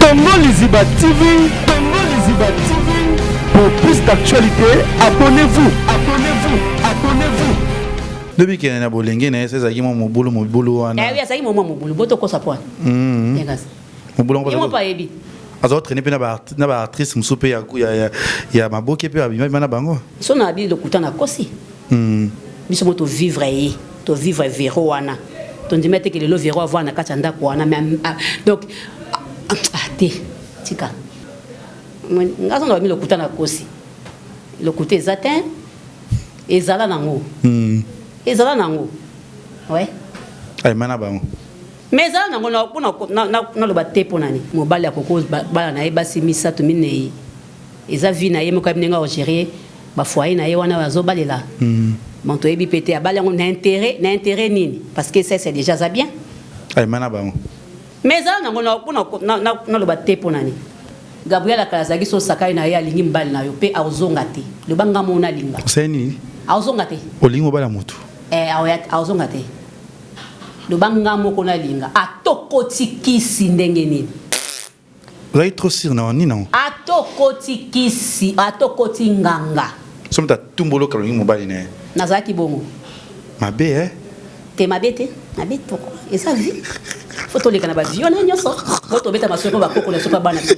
Congo Liziba TV, Congo Liziba TV. Pour plus d'actualités, abonnez-vous, abonnez-vous, abonnez-vous. Lobi kende na bolenge na ye ezalaki mwa mobulu mobulu wana. Eh oui, azalaki mwa mobulu, boto kosa poa. Mobulu yango. Ye moko ayebi. Aza traîner pe na ba actrice mosusu pe ya maboke pe abima na bango. So na abi lokuta na kosi. Biso mo to vivre ye, to vivre Vero wana. Tondima te ke lelo Vero avanda na kati ya ndako wana mais donc te tika. Nga so na bami lokuta na kosi. Lokuta eza te. Ezala nango. Ezala nango. Ouais. Ay mana bango. Mais ezala nango na pona na naloba te pona ni. Mobali akoko bala na ye basi misato minei. Eza vie na ye moko ayebi ndenge ako gérer ba foyer na ye wana azo balela. Bon toyebi pe te abali yango na intérêt na intérêt nini parce que ça c'est déjà ça bien. Ay mana bango. Mais ezala nango na pona na naloba te pona ni. Gabriel akala azalaki so sakai na ye alingi mobali na yo pe aozonga te. Loba nga mona alinga. Osali nini? Aozonga te. Olingi mobali ya motu? Eh aozonga te. Loba nga moko nalinga. Atokoti kisi ndenge nini? Ozalaki trop sûr na nini nango? Atokoti kisi, atokoti nganga. So moto atumboli olingi mobali na ye. Nazalaki bongo. Mabe eh? Te mabe te, mabe pourquoi? Eza vie. Faut toleka na ba vie wana nyonso. Bo tobeta masolo bakoko na sopa bana biso.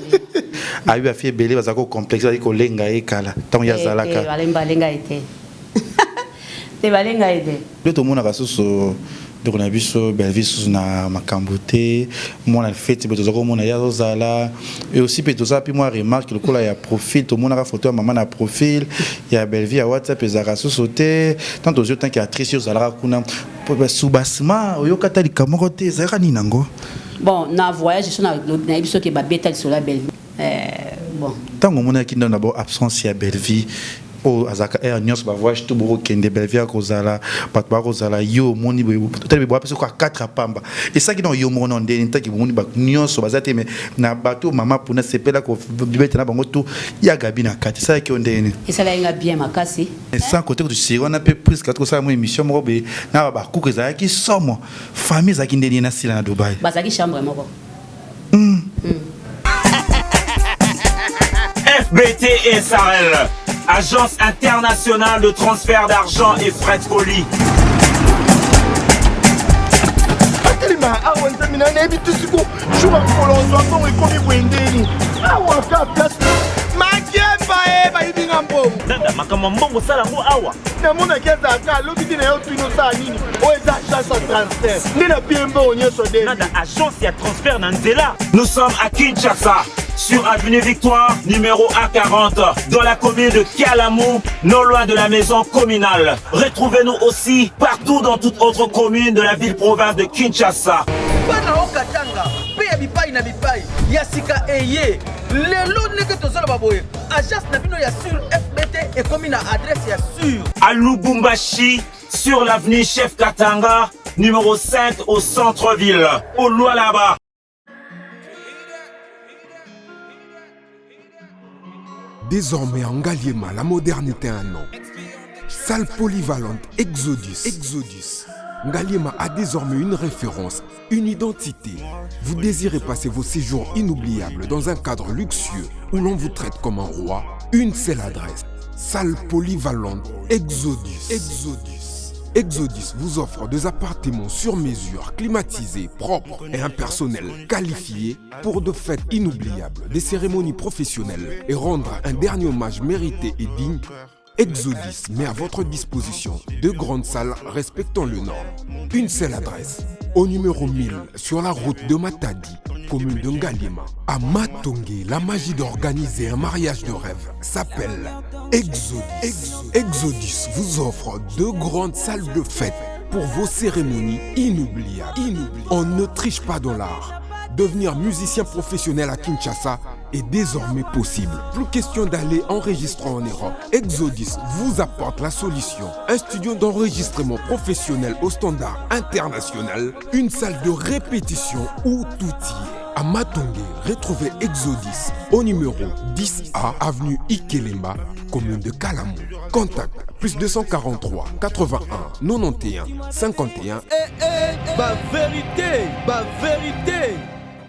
Ayebi ba fille ebele bazalaka ko complexe bazalaki kolenga ye kala ntango ye azalaka. Te balemba lenga ye te. Te balenga ye te. Nde tomonaka susu ndeko na biso Bellevue susu na makambo te mwana feti boye toza komona ye azozala et aussi mpe tozala mpe mwa remarque lokola ya profil tomonaka photo ya mama na profil ya Bellevue ya WhatsApp ezalaka susu te tant tozwi tant que actrice ozalaka kuna soubassement oyoka ata likambo moko te ezalaka nini nango. Bon na voyage so nayebi soki babeta lisolo ya Bellevue bon ntango omonaki ndano d'abord absence ya Bellevue oyo azalaka heure nyonso ba voyage to bokokende Bellevue akozala bato bakozala yo omoni boye otali boye bapesi kwa 4 pamba esaki na yo moko na ndeni ntaki bomoni bato nyonso baza te mais na bato mama mpona sepela kobeta na bango to ya Gabi na kati esalaki yo ndeni esalaki nga bien makasi. Sans côté kutu siri wana mpe puisque kosala mo émission moko boye na bakuku ezalaki somo famille ezalaki ndeni na sila na Dubai bazalaki chambre moko. FBT SARL, Agence internationale de transfert d'argent et frais de colis. Atelema awa nzambe na nayebi te siko jour ya mokolo ozwa mbongo ekomi boye ndeni awa ka place makemba e bayibi nga mbongo. Nanda makambo ya mbongo osala yango awa. Namonaki azalaka alobi te na yo tuni osala nini oyo eza agence ya transfert nde na pie mbongo nyonso de. Nanda agence ya transfert na nzela. Nous sommes à Kinshasa, sur avenue Victoire, numéro A40, dans la commune de Kalamu, non loin de la maison communale. Retrouvez-nous aussi partout dans toute autre commune de la ville-province de Kinshasa. Bana okatanga pe ya bipai na bipai ya sika eye lelo ndenge tozoloba boye agence na bino ya sur FBT ekomi na adresse ya sur. À Lubumbashi, sur l'avenue Chef Katanga, numéro 5 au centre-ville, au Lualaba. Désormais en Ngaliema, la modernité a un nom. Salle polyvalente Exodus. Exodus. Ngaliema a désormais une référence, une identité. Vous désirez passer vos séjours inoubliables dans un cadre luxueux où l'on vous traite comme un roi? Une seule adresse. Salle polyvalente Exodus. Exodus. Exodus vous offre des appartements sur mesure, climatisés, propres et un personnel qualifié pour de fêtes inoubliables, des cérémonies professionnelles et rendre un dernier hommage mérité et digne. Exodus met à votre disposition deux grandes salles respectant le norme. Une seule adresse, au numéro 1000 sur la route de Matadi, commune de Ngaliema. À Matonge, la magie d'organiser un mariage de rêve s'appelle Exodus. Exodus vous offre deux grandes salles de fête pour vos cérémonies inoubliables. Inoubliables. On ne triche pas dans l'art. Devenir musicien professionnel à Kinshasa est désormais possible. Plus question d'aller enregistrer en Europe. Exodus vous apporte la solution. Un studio d'enregistrement professionnel au standard international, une salle de répétition où tout y est. À Matonge, retrouvez Exodus au numéro 10A, avenue Ikelemba, commune de Kalamu. Contact plus 243 81 91 51. Eh, eh, ba vérité, ba vérité.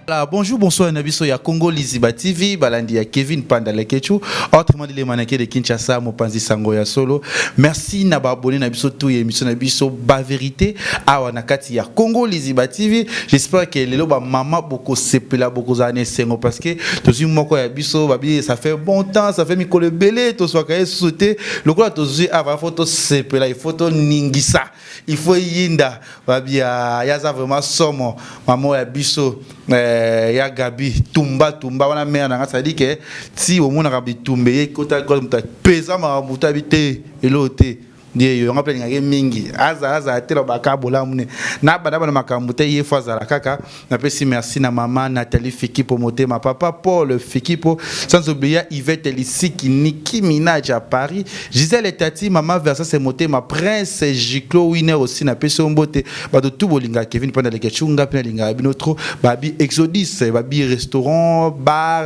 Voilà, bonjour, bonsoir, na biso ya Congo Liziba TV, balandi ya Kevin Panda Lekechu, autrement dit les mannequins de Kinshasa, mopanzi sango ya solo. Merci na ba abonné na biso tout émission na biso ba vérité awa na kati ya Congo Liziba TV. J'espère que lelo ba mama boko sepela boko za na esengo parce que tozui moko ya biso babi ça fait bon temps, ça fait mikolo ebele tozwaka ye susu te. Lokola tozui awa faut tosepela, il faut toningisa. Il faut yinda babia yaza vraiment somo mama ya biso eh, ya Gabi tumba tumba wana mère na nga ça dit que ti omonaka bitumbe ye kota kota moto apesa makambo moto abi te eloko te ye yo nga mpe alingaki mingi azala azala te lobaka bolamu ne na banda bana makambo te ye fo azala kaka. Napesi merci na mama Nathalie Fikipo motema, papa Paul Fikipo, sans oublier Yvette Lisiki, Nicki Minaj à Paris, Gisèle Tati, mama Versace motema, Prince Giclo Winner aussi napesi yo mbote. Bato tout bolinga Kevin Panda Leketchou, nga pe nalinga bino trop. Babi Exodus, babi restaurant, bar,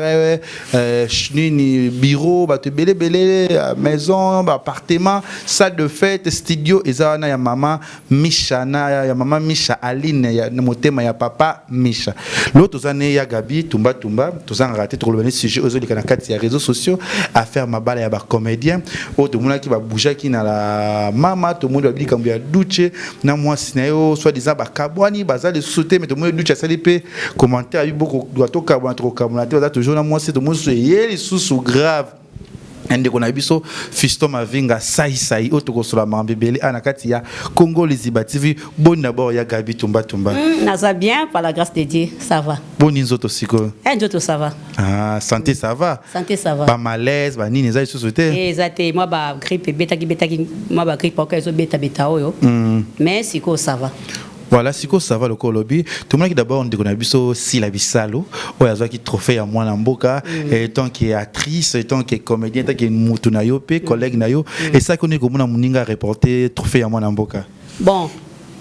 nini bureau, bato ebele ebele, maison, appartement, salle de fête, studio eza wana ya mama Misha na ya mama Misha Aline ya motema ya papa Misha. Lo toza ne ya Gabi tumba tumba tozangaka te tokoloba ne sujet ozoleka na kati ya réseaux sociaux, affaire mabala ya ba comédien oyo tomonaki babougeaki na la mama, tomoni babi likambo ya Duce na mwasi na ye oyo soi-disant bakabwani baza lisusu te, mais tomoni Duce asali mpe commentaire abi boko tokabwana tokokabwana te, baza toujours na mwasi, tomoni susu eye lisusu grave ndeko na biso Fiston Mavinga sai sai oyo tokosola makambo ebele awa na kati ya Congo Liziba TV. Boni d'abord ya Gabi tumba tumba? Naza bien, par la grâce de Dieu, ça va. Boni nzoto sikoyo? Eh, nzoto ça va. Ah, santé ça va? Santé ça va. Bamalaise banini eza lisusu te? Eh, eza te, mwa ba grippe ebetaki betaki, mwa ba grippe oyo ezobetabeta oyo. Mais sikoyo ça va. Voilà, sikoyo ça va lokola olobi. Tomonaki d'abord ndeko na biso Sila Bisalo oyo azwaki trophée ya mwana mboka mm. Tant que actrice, tant que comédien, tant que mutu na yo mpe collègue na yo, esalaki oni komona moninga reporter trophée ya mwana mboka? Bon,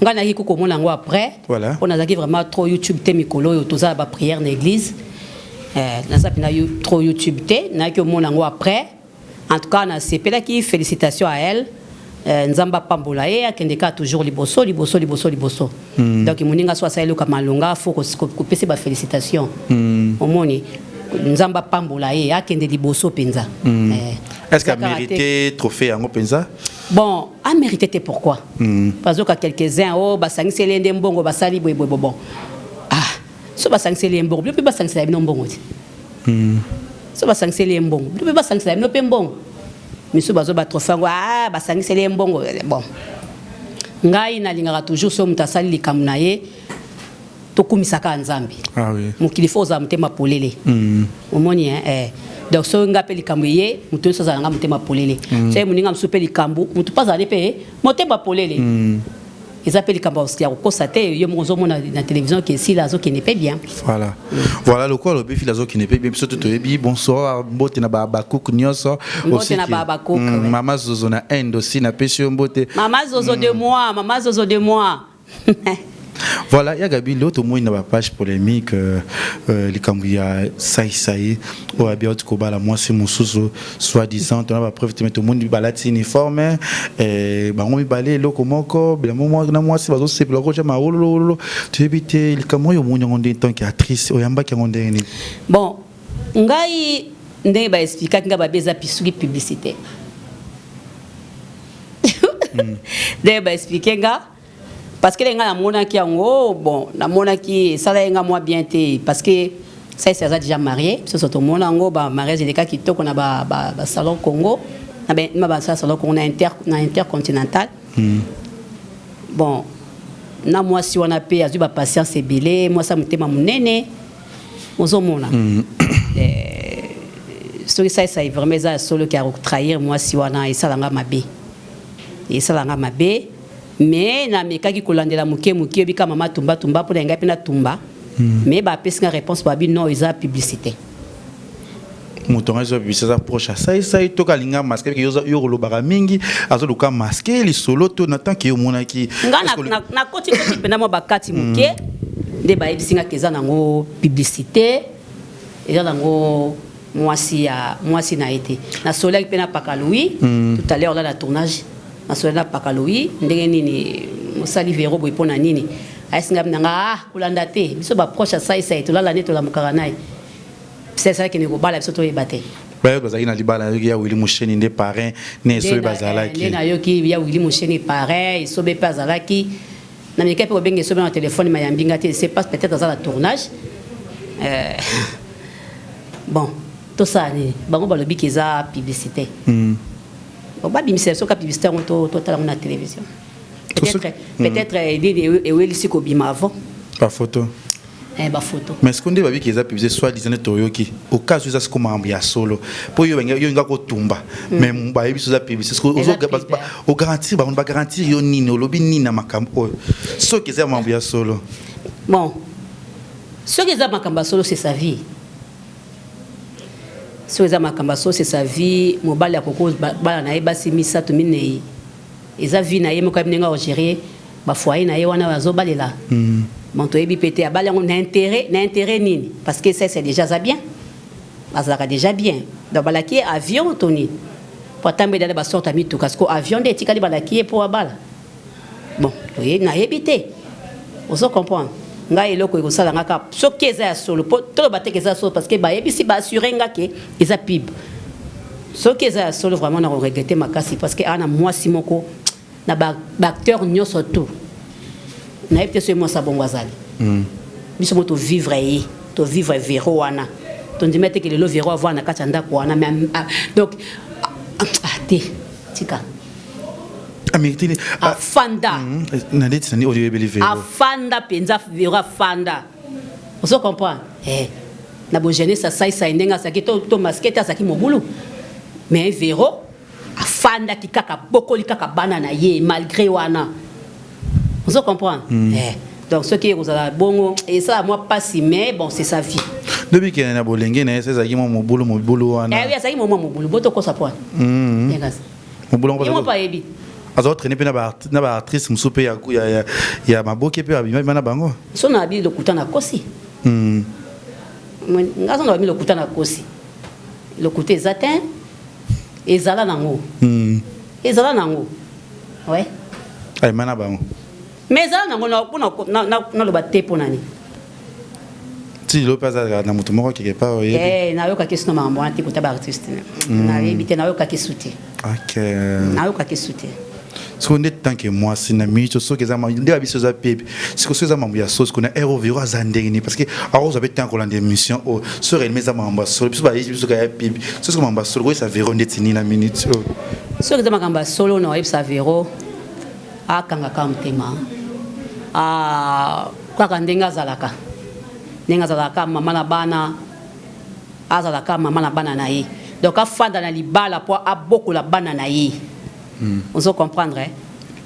ngai nayaki komona yango après. Voilà. Mpo nazalaki vraiment trop YouTube te mikolo oyo, toza na baprière na église. Eh, naza mpena trop YouTube te, nayaki omona yango après. En tout cas nasepelaki, félicitations à elle. Nzambe apambola ye, akende kaka toujours liboso liboso liboso liboso. Donc moninga so asali eloko ya malonga, fo kopesa bafélicitation. Omoni, Nzambe apambola ye, akende liboso mpenza. Eh, Est ce que eza kaka te. amérité trophée yango mpenza? Bon, amérité te, pourquoi? Bazoka quelques-uns oyo basangiseli ye nde mbongo, basali boye boye. Bon, ah, so basangiseli ye mbongo, bino mpe basangisela bino mbongo te. So basangiseli ye mbongo, bino mpe basangisela bino mpe mbongo. Misu bazo batrophée yango, ah, basangiseli ye mbongo. Bon, ngai nalingaka toujours so moto asali likambo na ye, tokumisaka Nzambe. Ah oui. Mokili fo ozala motema polele. Omoni, hein, eh. Donc soki nga mpe likambo eye, moto nyonso azala nga motema polele. Soki moninga mosusu mpe likambo, moto mpe azala mpe motema polele. Eza mpe likambo ya kokosa te, yo moko ozomona na télévision ke esila azokende mpe bien. Voilà, lokola olobi fili azokende mpe bien, biso to toyebi. Bonsoir, mbote na bakuku nyonso. Mbote Aussi na babakuku, ouais. Mama Zozo na Inde aussi, napesi yo mbote. Mama Zozo de moi, mama Zozo de moi. Voilà, ya Gabi, lelo tomoni na bapage polémique likambo ya saisai oyo abi auti kobala mwasi mosusu soi-disant, tona bapreuve te, me tomoni balati uniforme, bango mibale eloko moko, bilamba na mwasi bazosepela kotya mawolololo. Toyebi te likambo oyo omoni yango ndenge, tant que actrice, oyambaki yango ndenge nini? Bon, ngai ndenge baexplikaki ngai, babi eza soki publicité. Ndenge baexplike nga, parce que ngai namonaki yango, bon, namonaki esala ye nga mwa bien te, parce que ça aza déjà marié. Biso so tomona yango, bamariage eleka kitoko na basalon Congo, na basalon Congo, na Intercontinental. Bon, na mwasi wana mpe azwi bapatience ebele, mwasi ya motema monene, ozomona. Soki saisai vraiment eza ya solo ke akotrahir mwasi wana, esalanga mabe, esalanga mabe. Mais namekaki kolandela moke moke, oyebika mama tumba tumba mpo na ngai mpe natumba, mais bapesi nga réponse, babi non, eza publicité. Moto yango azwa publicité, aza proche ya saisai to kalinga masque ke yo kolobaka mingi, azoluka masque lisolo to na tant ke yo omonaki? Nga nakoti koti mpenza mwa bakati moke nde bayebisi nga ke eza nango publicité, eza nango mwasi ya mwasi na ye te. Nasolaki mpe na Paka Louis tout à l'heure là na tournage, nasolaki na Paka Louis ndenge nini mosali Vero boye, mpo na nini. Ayesi ngai na nga ah kolanda te biso ba proche ya sai sai tolala nde tolamukaka naye. Sai sai akende kobala biso toyeba te. Bayo bazalaki na libala nayoki ya Willy Musheni nde parrain na esobe bazalaki. Nde nayoki ya Willy Musheni parrain esobe pe azalaki. Na mekaki pe kobenga esobe na telephone mais ayambi nga te, je sais pas peut-être aza na tournage. Euh, bon tosala nini bango balobi ke eza publicité. Mm. Bon, babimisa biso ka publicité yango totala yango na télévision. Peut-être peut-être eh, nini ewelisi kobima avant. Ba photo. Eh, ba photo. Mais ce qu'on dit babi ki eza publicité soit disant toyoki au cas où eza siko makambo ya solo po yo yo nga kotumba mm. mais bayebi so eza publicité siko ozo o garantir bango ba garantir yo nini olobi nini na makambo oyo soki eza makambo ya solo. Bon soki eza makambo ya solo c'est sa vie. Soki eza makambo ya solo c'est sa vie mobali akoko bala na ye basi misato minei Eza vie na ye moko ayebi ndenge ako gerer ba foyer na ye wana oyo azo balela. Bon toyebi pe te abali yango na interet na interet nini parce que sai sai dejà aza bien azalaka dejà bien donc balaki ye avion to nini po atambeli dejà na ba sorte ya mituka sikoyo avion nde etikali balaki ye po abala bon toye nayebi te ozo comprendre ngai eloko ekosala nga kaka soki eza ya solo po toloba te ke eza ya solo parce que bayebisi ba assurer nga ke eza pub Soki eza ya solo vraiment nako regretter makasi parce que aza na mwasi moko na ba acteurs nyoso tout nayebi te soki mwasi ya bongo azali biso moko to vivre ye to vivre Vero wana tondima te ke lelo Vero avanda na kati ya ndako wana mais donc ah te tika afanda na neti nani oyo oyebeli Vero afanda penza Vero afanda ozo comprendre eh na bo jeunesse ya sai sai ndenge azalaki to, to masque te azalaki mobulu mais Vero afandaki kaka bokoli kaka bana na ye malgré wana ozo comprendre mm. eh, donc soki ekozala bongo esala mwa pasi mais bon c'est sa vie lobi kende na bolenge na ye ezalaki mwa mobulu mobulu wana eh, oui azalaki mwa mobulu botokosa pwana mm. mobulu yango mpo ayebi aza kotraine mpe na baactrice mosusu mpe ya maboke mpe abima na bango so na abi lokuta na kosi hmm. nga so na babi lokuta na kosi lokuta eza te ezala nango hmm. ezala nango ouais ayima na bango mais ezala nango mpona naloba te mpo na nini ti lelo mpe azalaka na moto moko quelque part oyebi eh, nayokaki su na makambo wana te kota baartiste hmm. nayebi te nayokaki su te nayokaki su te sikoyo nde tant que mwasi na minute soki eza nde ba biso eza pepe sikoyo soki eza mambo ya solo sikoyo na heure oviro aza ndenge nini parce que akozwa mpe temps kolanda émission oyo so réellement eza mambo ya solo biso bayebi biso kaya pepe so soki mambo ya solo koyebisa vero ndeti nini na minute oyo soki eza makambo ya solo na oyebisa vero akanga kaka motema kaka ndenge azalaka ndenge azalaka mama na bana azala kaka mama na bana na ye donc afanda na libala po abokola bana na ye mm. ozo comprendre eh?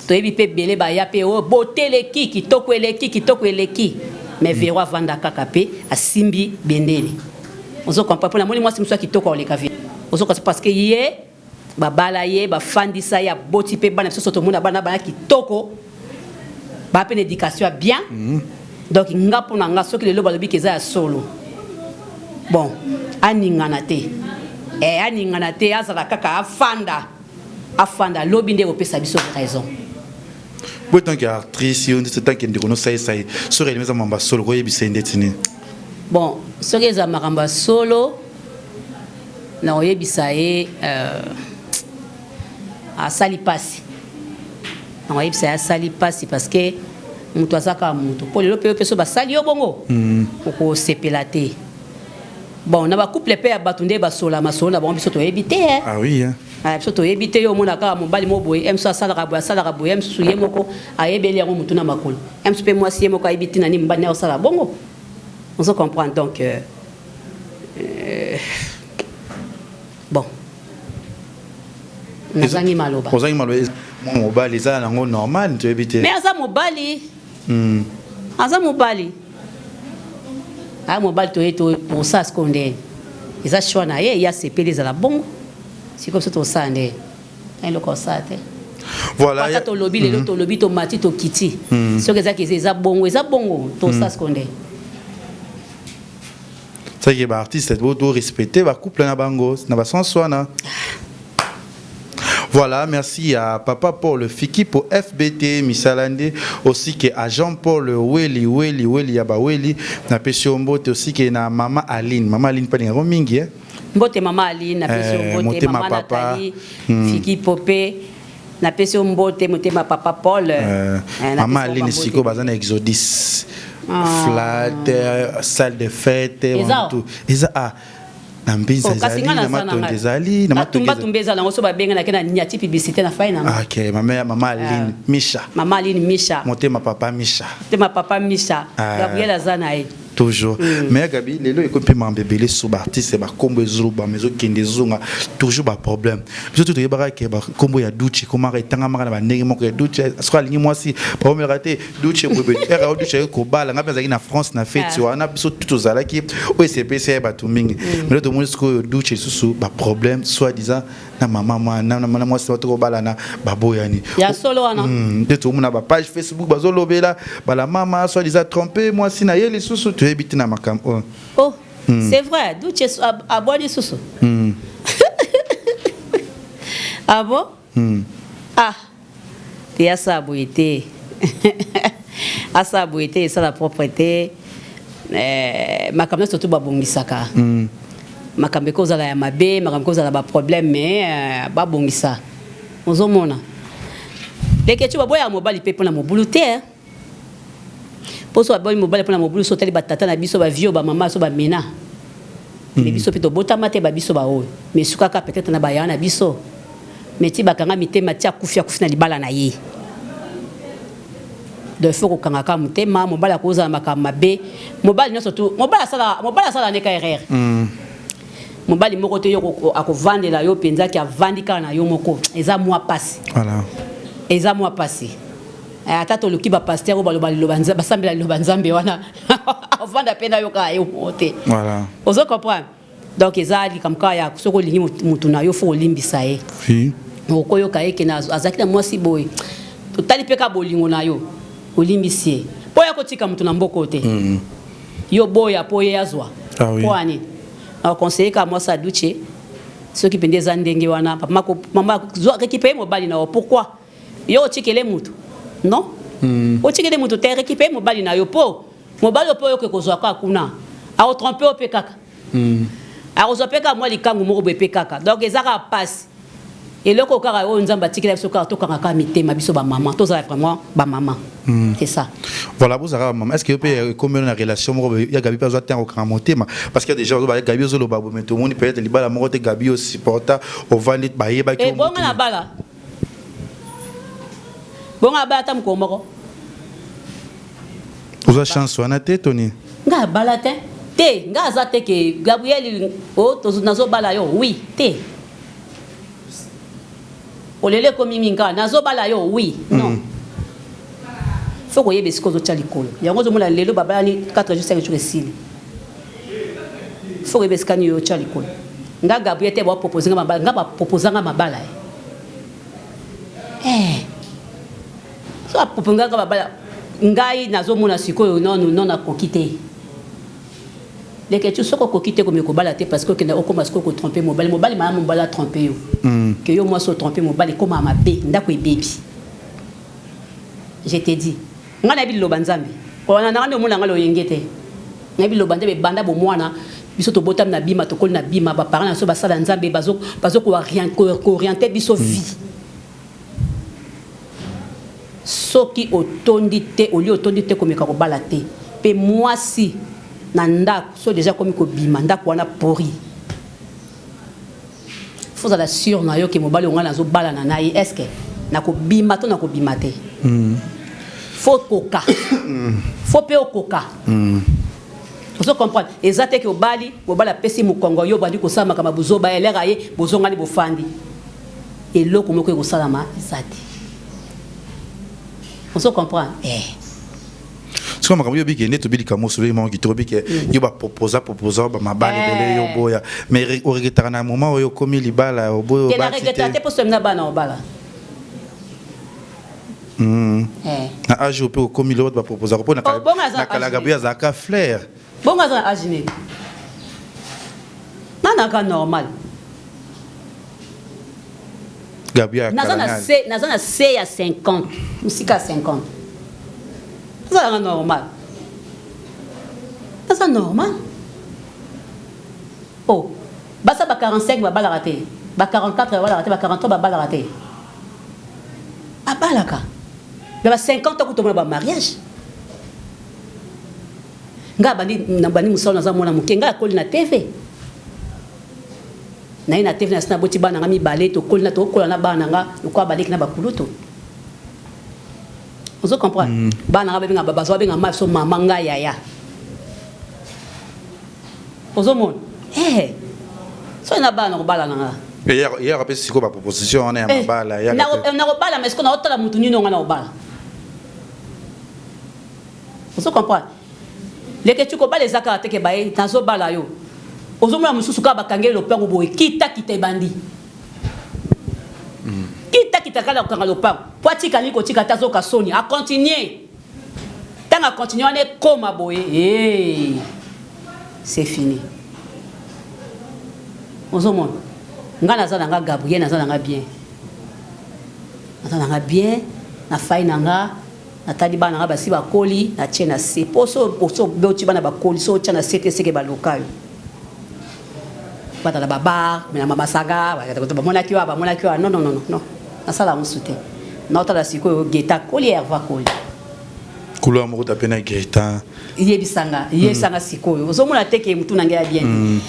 toyebi mpe ebele baya mpe o oh, bote eleki kitoko eleki kitoko eleki mais mm. vero avanda kaka mpe asimbi bendele ozo comprendre mpo namoni mwasi mosusu ya kitoko akoleka vero ozo comprendre parce que ye babala ye bafandisa ye aboti mpe bana biso tomona bana bana kitoko ba mpe na éducation ya bien mm. donc nga mpo na nga soki lelo balobi ke eza ya solo bon aningana te eh, aningana te azala kaka afanda afanda lobi nde ekopesa biso raison boye tant que actrice yo ndeti tant que ndeko nosalisa ye soki elimi eza mambo ya solo koyebisa ye ndeti nini bon soki eza makambo ya solo nakoyebisa ye euh, asali pasi nakoyebisa ye asali pasi parce que moto aza kaka moto mpo lelo mpe yo mpe so basali yo bongo mm. okosepela te bon na bacouple mpe ya bato nde basola masolo na bango biso toyebi te eh. ah, oui, eh. Ah, biso toyebi te yo omona kaka mobali moko boye ye mosusu asalaka boye asalaka boye ye mosusu ye moko ayebeli yango motu na makolo ye mosusu mpe mwasi ye moko ayebi ntina nini mobali naye osala bongo ozo comprendre donc euh, euh, bon nazangi maloba ozangi maloba mobali eza nango normal toyebi te mais aza mobali mm. aza mobali aya mobali toye to pour ça sikoyo nde eza choix na ye ye asepeli ezala bongo sikoyo biso tosala nde eloko osala te voilà ata tolobi lelo mm. tolobi tomati tokiti mm. soki ezaki eza bongo eza bongo tosala mm. sikoyo nde C'est que ba artistes bo to respecter ba couple na bango na ba sens wana. Voilà, merci à papa Paul Fiki pour FBT Misalande, aussi que à Jean-Paul Weli Weli Weli ya ba Weli, na pesi yo mbote aussi que na mama Aline, mama Aline pa linga mingi hein. Mbote mama Aline, napesi yo Eh, mbote motema mama papa. Nathalie, Fiki Popé, napesi yo mbote motema papa Paul. Eh, Mama napesi yo Aline bambote. siko baza na Exodus. Ah. Flat, salle de fête, Eza? tout. Eza ah na mbinza Oh, kasi ezali, nga na naza na matonge ngai. ezali, na matonge Batumba ezali. tumba eza nango so babenganaki na niati publicité na fai nango. Ah, ok, mama, mama Aline, Misha. Mama Aline Misha. Motema papa Misha. Motema papa Misha. Ah. Gabriel aza na ye. Toujours. Mais Gabi, lelo ekomi mpe makambo ebele so baartiste bakombo ezolobama ezokende ezonga toujours baproblème. Biso to toyebaka ke bakombo ya Duce ekomaka etangamaka na bandenge moko ya Duce soki alingi mwasi baomelaka te Duce boye ere oyo Duce ayeki kobala ngai mpe azalaki na France na feti wana biso tu tozalaki oyo esepesi ye bato mingi. Mais lelo tomoni sikoyo Duce lisusu baproblème soit disant na mama mwana na mwasi bato kobalana baboyani. Ya solo wana. Nde tomona ba page Facebook bazolobela bala mama soit disant trompe mwasi na ye lisusu toyebi te na makambo oyo. Oh, c'est vrai, Duce abwani lisusu. Ah bon? Ah, te asala boye te. Asala boye te, esala propre te. Makambo nyonso to babongisaka. Makambo ekozala ya mabe, makambo ekozala ba problème, mais babongisa. Ozomona. Leke tu baboya mobali pe mpona mobulu te. Hein? Poso baboyi mobali mpona mobulu so otali batata na biso ba vieux ba mama so bamena. Mais biso mpe tobotama te ba biso ba oyo. Mais sukaka peut-être na baya na biso. Mais ti bakanga mitema ti akufi akufi na libala na ye. Donc il faut kokanga kaka motema, mobali akozala makambo mabe. Mobali nyonso tu, mobali asala neka erreur. Mobali moko te yo akovandela yo mpenza ki avandi kaka na yo moko. Eza mwa pasi. Voilà. Eza mwa pasi. Ata toluki ba pasteur oyo baloba liloba nza-, basambela liloba nzambe wana. Avanda pe na yo kaka yo moko te. Voilà. Ozo comprendre? Donc eza likambo kaka ya soki olingi mutu na yo faut olimbisa ye. Oui. Okoyoka ye ke na azalaki na mwasi boye. Totali pe ka bolingo na yo. Olimbisi ye. Po ya kotika mutu na mboko te. Yo boya po ye azwa. Ah oui. Po ani? Na conseiller ka mwasi aduche. Soki pende eza ndenge wana, papa mako, mama zwa récupérer mobali na yo. Pourquoi? Yo otikele mutu? Non. Otikele mutu te, récupérer mobali na yo po mobali opo yo ke kozwa ka kuna. A tromper yo pe kaka. A kozwa pe kaka mwa likangu moko boye pe kaka. Donc eza kaka pasi. Eloko kaka oyo Nzambe atikela biso kaka tokanga kaka mitema biso ba maman, tozala vraiment ba maman. C'est ça. Voilà, vous avez maman. Est-ce que vous pouvez combien une relation moko ya Gabi pas zote okanga motema parce que déjà ba Gabi zo loba mais tout le monde peut-être libala moko te Gabi aussi supporta au vandi ba yeba ki Eh bonga na bala. Bonga bala tam ko moko. Oza chance wana te Tony. Nga bala te. Te nga za te ke Gabriel o tozo nazo bala yo. Oui, te. Olele komi minga nazo bala yo. Oui, non. Faut koyeba esika ozotya likolo. Yango ozomona lelo babalani 4 jours 5 jours esili. Faut koyeba esika nini otya likolo. Nga Gabriel te ba proposer nga mabala, nga ba proposer nga mabala. Eh. So ba proposer nga mabala ngai nazomona sikoyo non non nakoki te. Leke tu soko okoki te komi kobala te parce que okenda okoma sikoyo kotrompe mobali, mobali malamu mobali atrompe yo. Ke yo mwasi otrompe mobali ekoma mabe, ndako ebebi. Je te dis. Nga nayebi liloba Nzambe. Kolanda na nga nde omona nga loyenge te. Nayebi liloba Nzambe ebanda bomwana biso tobotami na bima tokoli na bima ba parents na biso basala Nzambe bazo bazo ko orienter biso vie. Soki otondi te, olie otondi te komeka kobala te. Pe mwasi na ndako so déjà komi kobima ndako wana pori. Faut ozala sûr na yo ke mobali oyo nga nazobalana na ye est-ce que nakobima to nakobima te. Faut koka. Faut pe okoka. Ozo comprendre? Eza te ke obali, mobali apesi mokongo yo bandi kosala makambo ya buzoba elera ye bozongani bofandi. Eloko moko ekosalama eza te. Ozo comprendre? Eh. Soki makambo yo bike nde tobilika moso loyi moko kitoko bike yo baproposa proposa bamabala ebele yo boya mais oregretaka na moment oyo okomi libala oboyo Te na obati regretta te te poso na bana obala. Eh. Na age oyo mpe okomi lelo bato baproposaka mpo Oh, bongo aza na kala age Gabriel azalaka flair. Bongo aza na age nini? Nana ka normal. Gabriel Naza na se, naza na se ya 50, mosika ya 50. Naza nanga normal. Naza normal. Oh, basa ba 45 babalaka te, ba 44 babalaka te, ba 43 babalaka te. Babalaka. Mais ba 50 ans kutomona ba mariage. Nga bandi na bandi musala naza mwana moke, nga akoli na TV. Naye na TV nasi naboti bana nga mibale, tokoli na tokola na bana nga lokola baleki na bakulutu. Ozo comprendre? Bana nga babenga bazo babenga ma so mama nga yaya. Ozomona? Eh. So na bana kobala na nga. Eyaka mpe sikoyo baproposition wana ya mabala eyaka te. Nakobala mais sikoyo naotala mutu nini nga nakobala. Ozo comprendre? Leketshou kobala eza kaka te ke baye nazo bala yo. Ozomona mosusu kaka bakangeli lopango boye kita kita ebandi. Kita kita kaka kokanga lopango. Po atika alingi kotika te azoka soni a continuer. Tango a continuer wana ekoma boye ee c'est fini. Ozomona? Nga naza na nga Gabriel naza na nga bien. Naza na nga bien na faille na nga. Natali bana nga basi bakoli na tie na se po soki oboti bana bakoli soki otia na se te seke baloka yo bata na ba bar mela ma masanga bamonaki yo bamonaki yo non non non non nasala yango su te naotala sikoyo Geta akoli Herve akoli couleur moko tape na Gaëtan yebisanga yebisanga sikoyo ozomona te ke mutu na ngai ya bien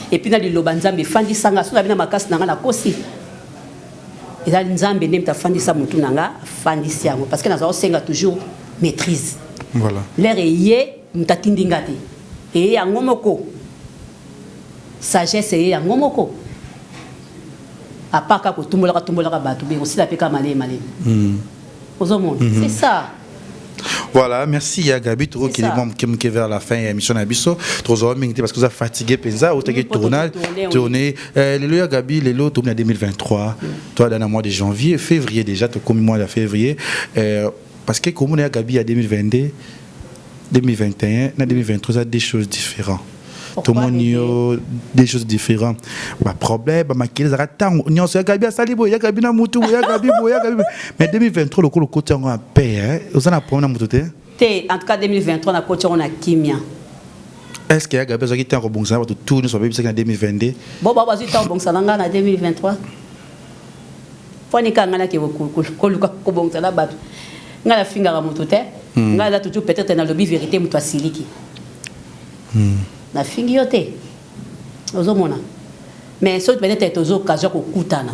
te et puis na liloba Nzambe efandisanga soki na bina makasi na ngai nakosi Eza nzambe nde mutu afandisa mutu na nga afandisi yango parce que naza kosenga toujours maitrise. Voilà. L'heure eye mutu atindi nga te. Eye yango moko. Sagesse eye yango moko. À part kaka kotumbolaka tumbolaka batu be kosila pe kaka malemi malemi. Ozomona? C'est ça. Voilà, merci ya Gabi, tokokende mwa moke moke vers la fin ya émission na biso. Tozwa mingi te parce que oza fatigué penza, otaki tournage, tourner. Lelo ya Gabi, lelo tokomi na 2023. Toi dans mois de janvier, février déjà, tokomi mois de février. Parce que komona ya Gabi ya 2022, 2021 na 2023 eza des choses différentes. Tomoni yo des choses différentes, ba problème ba makili ezalaka ntango nyonso ya Gabi asali boye, ya Gabi na mutu boye, ya Gabi boye, ya Gabi boye. Mais 2023 lokola okoti yango ya paix, oza na problème na mutu te? Te, en tout cas 2023 nakoti yango na kimia. Est-ce que ya Gabi azwaki ntango kobongisa na bato tout nyonso babebisaki na 2022? Bo bao bazwi ntango kobongisa na ngai na 2023 pwani kaka ngai nake koluka kobongisa na bato. Ngai nafingaka moto te, ngai aza toujours peut-être nalobi vérité moto asiliki. Nafingi yo te, ozomona. Mais soki peut-être tozo occasion ya kokutana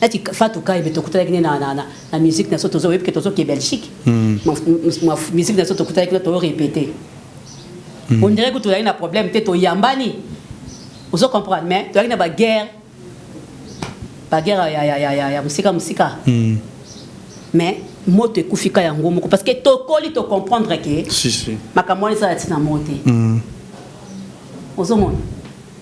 neti Fatou Kayembe tokutanaki ne na, na, na, na musique na so tozo oyebi ke tozoke Belgique. Musique na so tokutanaki na tozo répéter. On dirait que tozalaki na problème te, toyambani. Ozo comprendre, mais tozalaki na ba guerre, ba guerre ya, ya, ya, ya, ya mosika mosika. Mais moto ekufi ka yango moko parce que tokoli to comprendre que Si, si. makambo wana ezala ntina moko te. Ozomona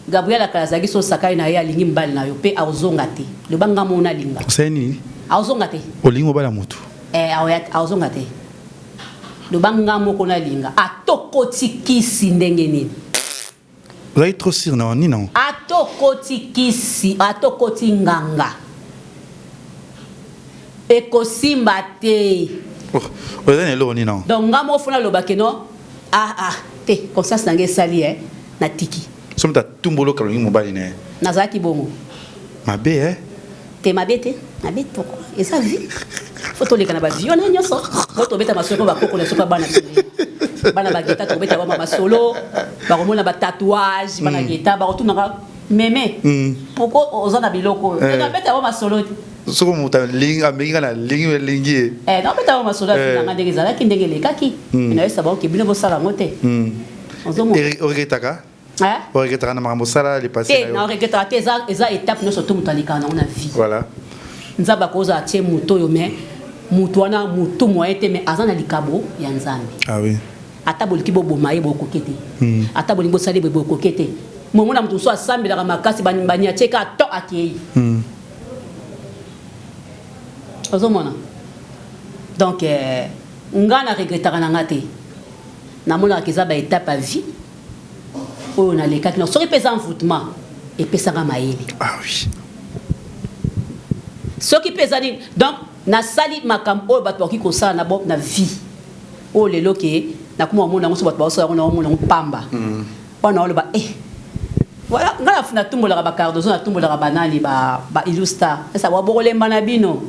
Gabriel akala azalaki so sakai na ye alingi mobali na yo pe aozonga te. Loba nga mona alinga. Osali nini? Aozonga te. Olingi mobali ya motu? Eh, aozonga te. Loba nga moko nalinga. Atokoti kisi ndenge nini? Ozali trop sûr na nini nango? Atokoti kisi, atokoti nganga. Ekosimba te. Oh, ozali na eloko nini nango? Donc nga moko fona loba ke non, ah ah te, conscience na ngai esali eh, natiki. So moto atumboli olingi mobali na ye. Nazalaki bongo. Mabe eh? Te mabe te, mabe pourquoi? Eza vie. Faut toleka na ba vie wana nyonso. Faut tobeta masolo ba koko na sopa bana biso. Bana ba geta tobeta ba masolo, bakomona ba tatouage, bana geta bakotunaka meme. Pourquoi oza na biloko? Na beta ba masolo te. Soko moto alingi amengi nga na lingi elingi ye. Eh, na beta ba masolo ya nga ndenge ezalaki ndenge elekaki. Na yesa ba ke bino bosala yango te. Ozomona. Oregretaka? Hein? Oregretaka na makambo osala le passé Te, na yo? na regretaka te, eza eza étape nyonso to moto alekaka nango na vie. Voilà. Nzambe akozala atie moto oyo mais moto wana motu moyen te mais aza na likabo ya Nzambe. Ah oui. Ata bolingi boboma ye bokoki te. Ata bolingi bosala ye boye bokoki te. Momona moto mosusu asambelaka makasi baniatie kaka to akei. Ozomona? Donc nga na regretaka na nga te. Namonaka eza ba étape ya vie oyo nalekaki na soki mpe eza envoûtement epesaka mayele. Ah oui. Soki mpe eza nini, donc nasali makambo oyo bato bakoki kosala na, bo, na vie oyo lelo ke nakoma komona yango, so bato baosala yango, naomona yango pamba. Wana oloba eh voilà, nga natumbolaka bacardozo, natumbolaka banani, ba, ba ilusta esa bokolemba na bino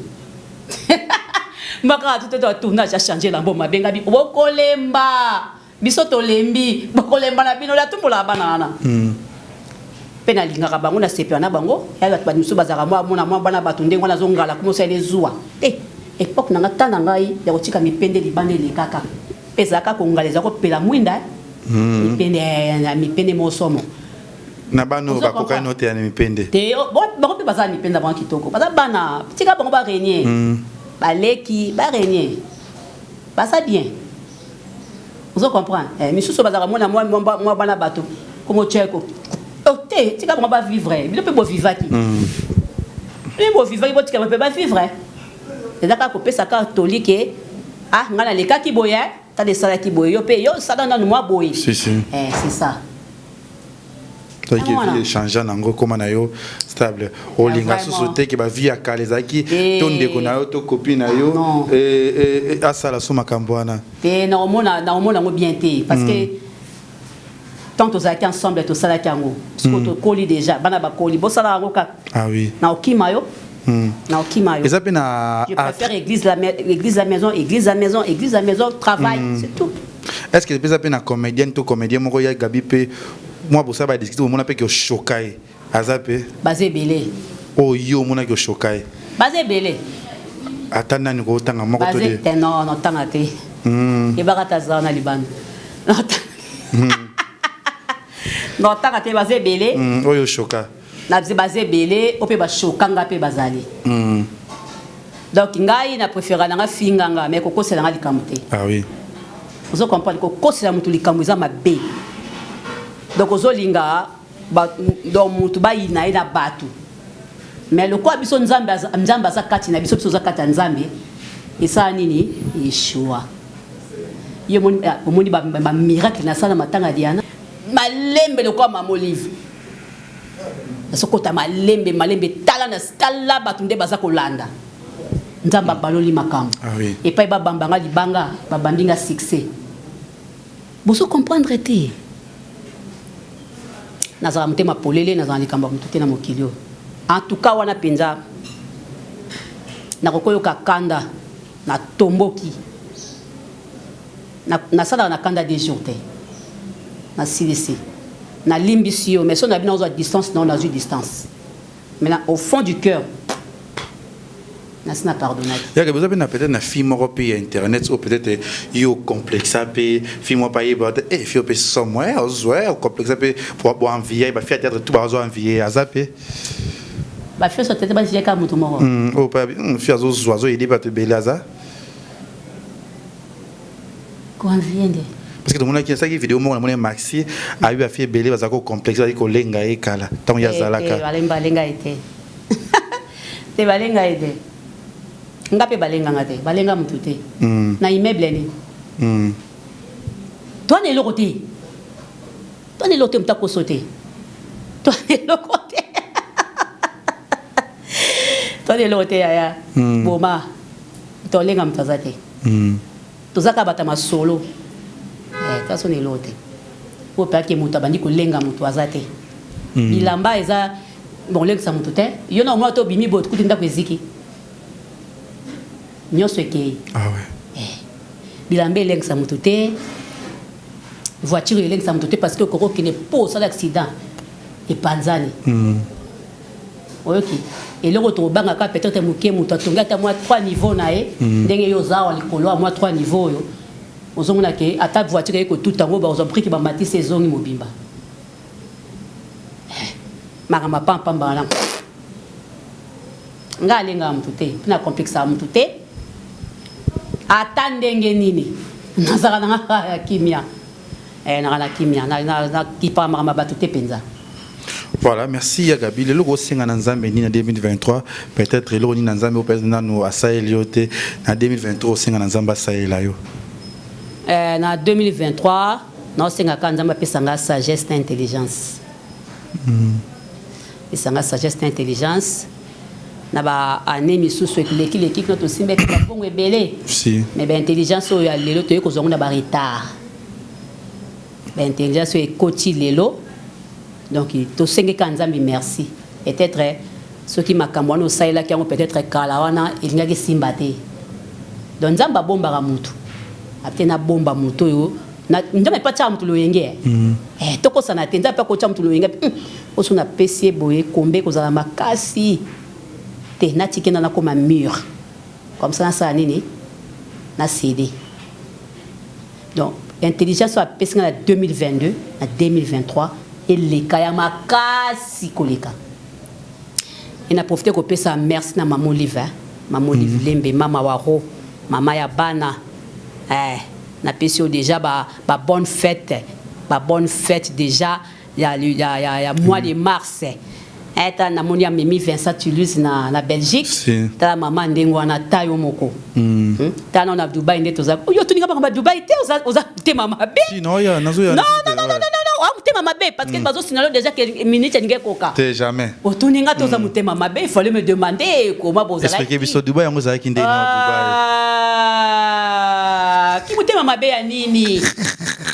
mbaka tuto to tournage a changer lambo mabenga bi bokolemba, biso tolembi, bokolemba na bino. Natumbolaka bana wana mpe nalingaka bango, nasepela na bango. Ya bato bamisusu bazalaka mwa mona mwa bana bato ndenge wana azongala kuma osala ezuwa te. Époque na nga, ta na ngai ya kotika mipende libanda elekaka mpe ezalaka kongala, eza kopela mwinda, mipende na mipende mosomo. Na bana oyo bakokani no te ya na mipende. Te, bango mpe baza na mipende na bango kitoko, baza bana, tika bango barenier, baleki barenier, baza bien, ozo comprendre. Misusu bazalaka mona mwa bana bato komo tia ko te, tika bango bavivre. Bino mpe bovivaki, bino bovivaki, botika mpe bavivre. Eza kaka kopesa kaka toli ke ah, ngai nalekaki boye, tala esalaki boye, yo mpe yo osala nanu mwa boye. Si, si. C'est ça. Donc Yango wana. vie échange nango ekóma na yo stable, olinga Vraiment. susu te ke bavie ya kala ezalaki to ndeko na yo to copine na yo Non. asala so makambo wana. Te, naomona yango bien te, parce que tant tozalaki ensemble, tosalaki yango. Sikoyo tokoli déjà, bana bakoli, bosala yango kaka. Ah oui. Na okima yo, na okima yo. Eza mpe na Je préfère église la, église la maison, église la maison, église la maison, travail, c'est tout. Est ce que eza mpe na comédienne to comédien moko ya Gabi mpe mwa bosala badiscute, omona mpe ke oshoka ye, aza mpe? Baza ebele. Oyo yo omonaki oshoka ye. Baza ebele. Ata nani, kootanga moko to baza de? Te, non, notanga te. Yebaka te aza wana libanda. Notanga te, baza ebele. Oyo oshoka. Na baza ebele oyo mpe bashokanga mpe bazali. Donc ngai na préféra nanga finga nga, mais kokosela nga likambo te. Ah oui. Ozo comprendre, kokosela motu likambo eza mabe. Donc ozolinga donc motu bayina ye na bato, mais lokola biso Nzambe, Nzambe aza kati na biso, biso oza kati ya Nzambe, esala nini? Yeshua ye omoni bamiracle nasala matanga Diana, malembe lokola mama Olive, nazokota malembe malembe. Tala na tala bato nde baza kolanda, Nzambe abaloli makambo. Ah oui. Epai babambanga libanga, babambi nga succès. Bozo comprendre te. Nazala motema polele, nazala likambo ya motu te na mokili oyo. En tout cas wana mpenza nakokoyoka kanda, natomboki, nasalaka na kanda 2 jours te, nasilisi, nalimbisi yo. Mais so na bino nazwa distance nao, nazwi distance. Maintenant, au fond du cœur, nasi na pardonnaki. Yaka boza mpe na peut-être na fille moko mpe ya internet oyo peut-être yo complexa mpe, fille moko mpe ayeba te fille oyo mpe somo ozwa ocomplexa mpe boenvie bafille ya théâtre tout, bazwa envie, aza mpe? Bafille so tete bazia kaka moto moko. Oyo mpe fille azozwa, azoyede bato ebele, aza? Koenvie nde? Parce que tomonaki, asalaki video moko, namoni Maxi ayebi bafille ebele bazala kocomplexe, bazali kolenga ye kala ntango ye azalaka. Balenga ye te, te, balenga ye te. Nga mpe balenganga te, balenga motu te. Na immeuble nini? To na eloko te, to na eloko te, moto akoso te, to na eloko te, to na eloko te yaya. Boma tolenga moto aza te. Toza kaka bato ya masolo, taso na eloko te. Oyo mpe ake moto abandi kolenga moto aza te. Bilamba eza bon, olengisa moto te. Yo na omona te, obimi boye, tokuti ndako eziki nyonso ekei. Ah ouais. Bilamba elengisa moto te, voiture elengisa moto te, parce que okoki okende mpo osala accident, epanzani. Oyoki eloko tokobangaka peut-être moke, moto atongi ata mwa 3 niveau na ye, ndenge yo oza awa likolo ya mwa 3 niveau oyo, ozomona ke ata voiture eye kotuta yango, bakozwa brique, bamatisi, ezongi mobimba. Makambo apampamba wana, nga alengaka motu te, mpe na complexaka motu te. Ata ndenge nini, nazalaka na nga ya kimia, naka na kimia, nakipaka makambo ya bato te mpenza. Voilà, merci ya Gabi. Lelo kosenga na Nzambe nini na 2023? Peut-être eloko nini na Nzambe oyo peut-être nanu asaleli yo te, na 2023 osenga na Nzambe asalela yo? Na 2023 naosengaka Nzambe apesa nga sagesse na intelligence, apesa nga sagesse na intelligence. Na ba année misusu eleki leki kuna tosimbaki ba mbongo ebele. Si. Mais ba intelligence oyo ya lelo toye kozwa yango na ba retard. Ba intelligence oyo ekoti lelo donc tosenge kaka Nzambe merci. Peut-être soki makambo wana osalelaki yango peut-être kala wana elingaki esimba te. Donc Nzambe abombaka mutu. Ate nabomba mutu oyo Nzambe pe atiaka mutu loyenge. Eh, tokosana te Nzambe pe akotia mutu loyenge. Oso napesi ye boye kombe ekozala makasi te natiki ye nakoma mur comme ça nasala nini na cede donc intelligence oyo apesi nga na 2022 na 2023 eleka ya makasi koleka et na profite kopesa merci na mama Olive hein? Mama Olive Lembe mama waro mama ya bana eh, napesi yo déjà ba, ba bonne fête ba bonne fête déjà ya, ya, ya, ya mois de mars eh, tala namoni amemi Vincent Toulouse na, na Belgique Si. tala mama ndenge wana ta yo moko hmm? tala nano na Dubai nde toza yo toninga makambo ya Dubai te oza, oza motema mabe Si, non, ya, nazoya. non non non non non non oza motema mabe parce que bazosinalo déjà que minute elingi ekoka Te jamais. otuninga te oza motema mabe il fallait me demander comment bozalaki Expliquer biso Dubai yango ezalaki nde na Dubai. Ah, ki motema mabe ya nini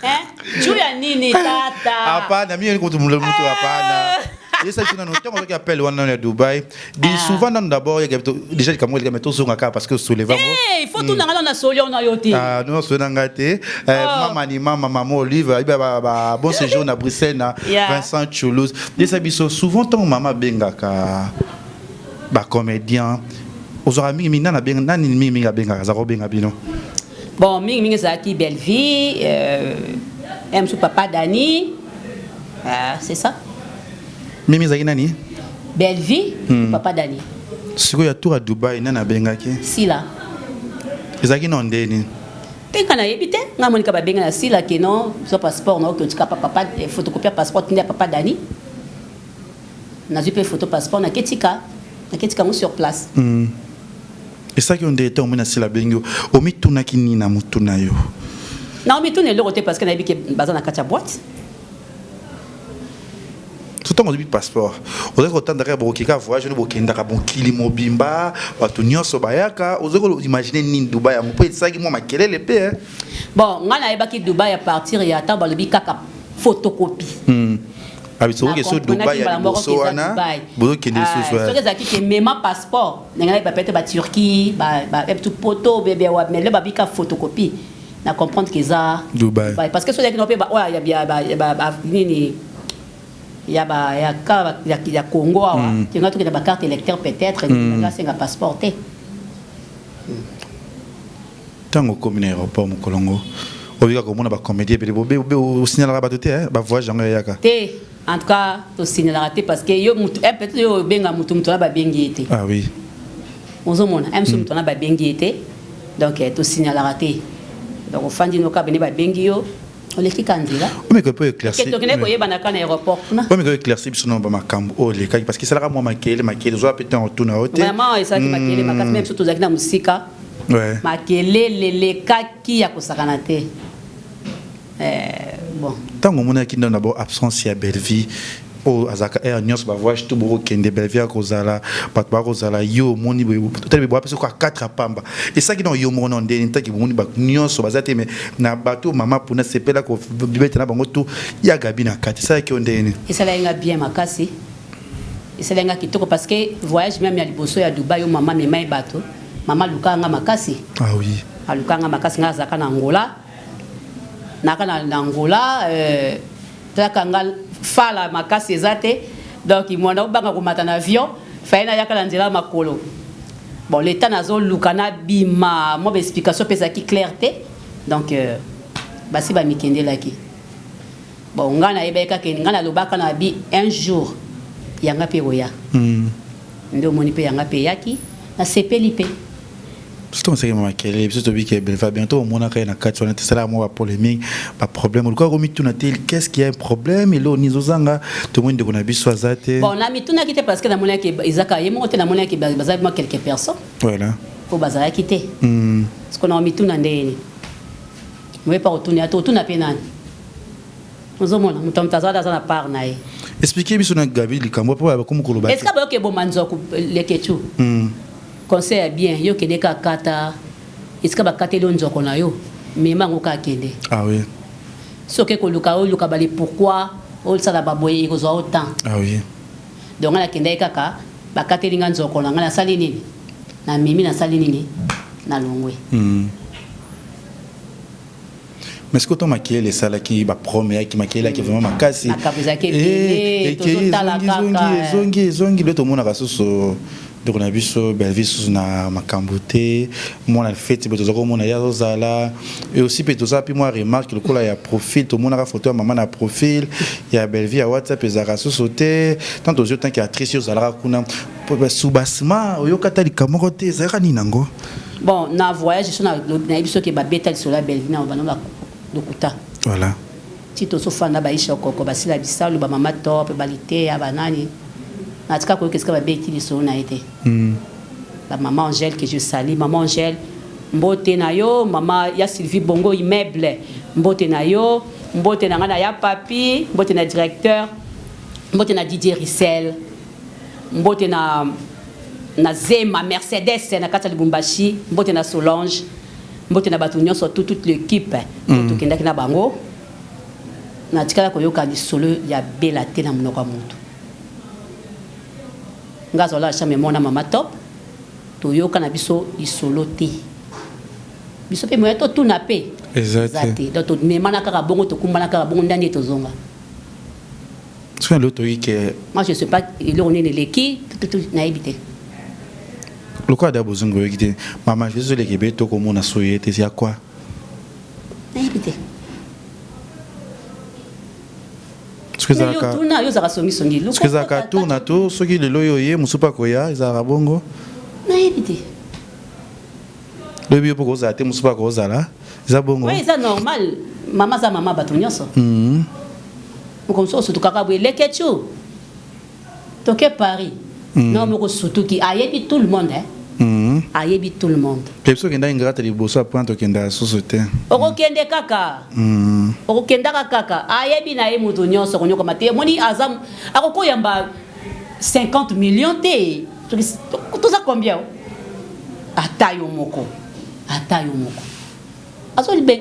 hein? Juu ya nini tata? Hapana, mimi niko mutu hapana. Yesa biso nano ntango ozwaki appel wana nano ya Dubai. Di souvent nano d'abord ya déjà likambo eleka mais tozonga kaka parce que souleva ngo. Eh, il faut tunanga nano na soli na yo te. Ah non souleva nga te. Eh, mama ni mama mama Olive, ba ba, ba bon séjour na Bruxelles na Vincent Toulouse. Yesa biso souvent ntango mama abengaka ba comédien ozwaka mingi mingi nani abenga nani mingi mingi abengaka azalaka kobenga bino. Bon, mingi mingi ezalaki Bellevue, euh, mosusu papa Dani, c'est ça. Mingi ezalaki nani? Bellevue, papa Dani. Sikoyo ya tour ya Dubai nani abengaki? Sila. Ezalaki na ndeni. Te nga nayebi te, nga monika babenga na Sila ke non, zwa passeport na oke otika pa papa, photocopie ya passeport tinda ya papa Dani. Nazwi pe photo passeport na ketika, na ketika yango sur place. Esalaki yo nde ntango omoni Sila abengi yo, omitunaki nini na mutu na yo? Na omituna eloko te parce que nayebi ke baza na kati ya boîte. So ntango ozwi passeport, ozali kotanda kaka bokoki kaka voyage wana bokendaka mokili mobimba, bato nyonso bayaka, ozali koimagine nini Dubai yango mpo esalaki mwa makelele mpe eh. Bon, nga nayebaki Dubai à partir ya ntango balobi kaka photocopie. Abi soki so Dubai ya liboso wana bozokende lisusu. Soki ezalaki ke mema passeport ndenge nayeba peut-être ba Turquie ba ba tout poto bebe wa mais le babika photocopie na comprendre que eza Dubai. Parce que soki ezalaki no mpe ba oyo ya ba ya ba ba nini ya ba ya ka ya, ya Congo awa tenga tokende ba carte électeur peut-être nga senga passeport te. Ntango okomi na aéroport mokolongo oyokaka komona bacomédien ebele osignalaka bato te bavoyage yango eyaka te. En tout cas tosignalaka te parce que yo mutu peut-être yo obenga mutu mutu wana babengi ye te. Ah oui. Ozomona mosu mutu wana babengi ye te, donc tosignalaka te. Donc ofandi noka bene babengi yo oleki ka nzela. Omeka mpe éclaircir. Tokende koyebana ka na aéroport kuna. Omeka éclaircir biso na bamakambo oyo elekaki parce que esalaka mwa makelele makelele ozwa pe ntango otuna yo te. Vraiment esalaki makelele makasi même biso tozalaki na mosika. Makelele elekaki ya kosakana te. Bon. Ntango omonaki nano d'abord absence ya Bellevue oyo azalaka aire nyonso bavoyage to bokokende Bellevue akozala bato bakozala yo omoni totali boye apesi kwa 4 apamba esalaki na yo moko na ndeni ntaki bomoni bato nyonso baza te mais na bato mama mpona sepela kobeta na bango to ya Gabi na kati esalaki yo ndeni? Esalaki nga bien makasi, esalaki nga kitoko parce que voyage même ya liboso ya Dubai oyo mama amema ye bato, mama alukaka nga makasi. Ah oui. Alukaka nga makasi, nga azalaka na Angola, naka na Angola, talaka nga fala makasi eza te, donc mwana obanga komata na avion faye nayaka na nzela makolo. Bon, l'état nazoluka nabima mwa baexplication mpe ezalaki claire te, donc basi bamikendelaki. Bon, nga nayebaki kaka nga nalobaka na bi un jour yanga mpe koya. Nde omoni mpe yanga mpe eyaki, nasepeli mpe. Surtout osaki makelele biso tobiki Belva bientôt omonaka ye na kati wana tesalaka mwa bapolémique baproblème olukaka komituna te qu'est-ce qu'il y a un problème eloko nini ezozanga tomoni ndeko na biso aza te. Bon, na mitunaki te parce que namonaki ezaka ye moko te, namonaki bazalaki mwa quelques personnes po bazalaki te. Parce que na mituna ndeni moye pa kotuna ya to otuna mpe nani ozomona moto moto azala aza na part na ye. Expliquer biso na Gabi likambo po bakomi koloba. Esika bayoki eboma nzoku Leketchou. Conseil ya bien yo kende kaka kata esika bakateli yo nzoko na yo mema yango kaka kende. Ah oui. Soki koluka oluka ba le pourquoi osala ba boye ekozwa yo temps. Ah oui. Donc nga nakendaki kaka bakateli nga nzoko na nga nasali nini namemi nasali nini nalongwe. Mais ce que to makelele esalaki ba prom eyaki makelele eyaki vraiment makasi. Makambo ezalaki ebele, tozotala kaka. Ezongi ezongi lelo tomonaka susu ndeko na biso Bellevue susu na makambo te mwana feti boye toza komona ye azozala et aussi mpe tozala mpe mwa remarque lokola ya profil tomonaka photo ya mama na profil ya Bellevue ya WhatsApp ezalaka susu te tant tozwi tant que actrice yo ozalaka kuna soubassement oyoka ata likambo moko te ezalaka nini yango? Bon na voyage so nayebi soki babeta lisolo ya Bellevue na bana lokuta. Voilà. Ti tozofanda baisha okoko basila bisalu ba mama top baliteya banani natika koyoka esika babeti lisolo na ye te. Ba mama Angèle que je salue, mama Angèle mbote na yo, mama ya Sylvie Bongo immeuble mbote na yo, mbote na nga na ya papi, mbote na directeur, mbote na Didier Rissel, mbote na na Zema Mercedes na kati ya Lubumbashi, mbote na Solange, mbote na bato nyonso tout toute l'équipe mm. tokendaki na bango. Natikala koyoka lisolo ya Bella te na monoko ya moto. Nga azala na chambre mona mama top toyoka na biso lisolo te. Biso pe moya totuna pe eza te. Donc tomemana kaka bongo tokumbana kaka bongo ndani tozonga. Soki lelo toyoki ke Moi je sais pas eloko nini eleki nayebi te. Lokola da bozongi oyoki te mama Jesus eleki ebele tokomona so ye te ya quoi? Nayebi te. Soki ezalaka tuna yo ozalaka songisongi soki ezalaka tour na tour soki lelo oyo oye mosusu mpe akoya ezalaka bongo. Nayebi te. Lobi yo mpe okozala te mosusu mpe akozala eza bongo. Oui eza normal mama aza mama bato nyonso. Moko mosusu osutukaka boye Leketchou toke Paris. Non moko sutuki ayebi tout le monde hein. Ayebi tout le monde. Pe biso okendaki ingrate liboso après tokendaka susu te. Okokende kaka. Okokendaka kaka. Ayebi na ye moto nyonso konyokama te. Omoni aza akokoyamba 50 millions te. Toza combien? Ata yo moko. Ata yo moko.